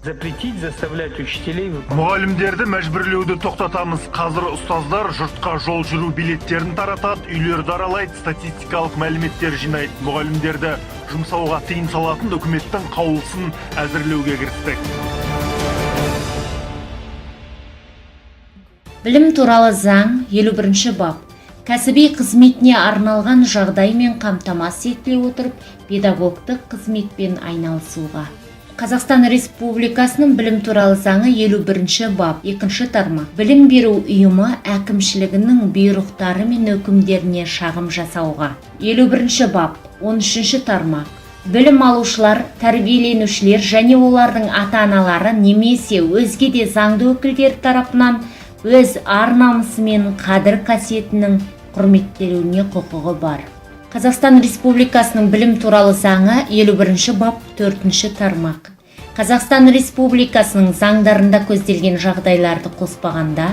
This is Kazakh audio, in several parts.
Запретить заставлять учителей выполнять Мұғалімдерді мәжбүрлеуді тоқтатамыз. Қазір ұстаздар жұртқа жол жүру билеттерін таратады, үйлерді аралайды, статистикалық мәліметтер жинайды. Мұғалімдерді жұмсауға тыйым салатын үкіметтің қаулысын әзірлеуге кірістік. Білім туралы заң, 51 бап. Кәсіби қызметіне арналған жағдаймен қамтамасыз етіле отырып, педагогтық қызметпен айналысуға. Қазақстан Республикасының білім туралы заңы, 51 бап, 2 тармақ. Білім беру ұйымы әкімшілігінің бұйрықтары мен өкімдеріне шағым жасауға. 51 бап, 13 тармақ. Білім алушылар, тәрбиеленушілер және олардың ата-аналары немесе өзге де заңды өкілдері тарапынан өз ар-намысы мен қадір қасиетінің құрметтелуіне құқығы бар. Қазақстан Республикасының білім туралы заңы, 51 бап, 4 тармақ. Қазақстан Республикасының заңдарында көзделген жағдайларды қоспағанда,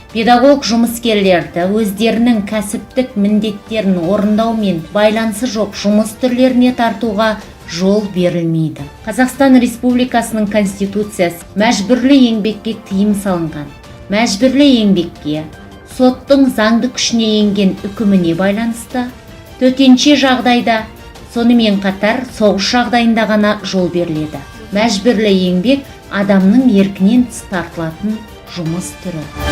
педагог жұмыскерлерді өздерінің кәсіптік міндеттерін орындаумен байланысы жоқ жұмыс түрлеріне тартуға жол берілмейді. Қазақстан Республикасының Конституциясы. Мәжбүрлі еңбекке тыйым салынған. Мәжбүрлі еңбекке соттың заңды күшіне енген үкіміне байланысты төтенше жағдайда, сонымен қатар соғыс жағдайында ғана жол беріледі. Мәжбүрлі еңбек – адамның еркінен тыс тартылатын жұмыс түрі.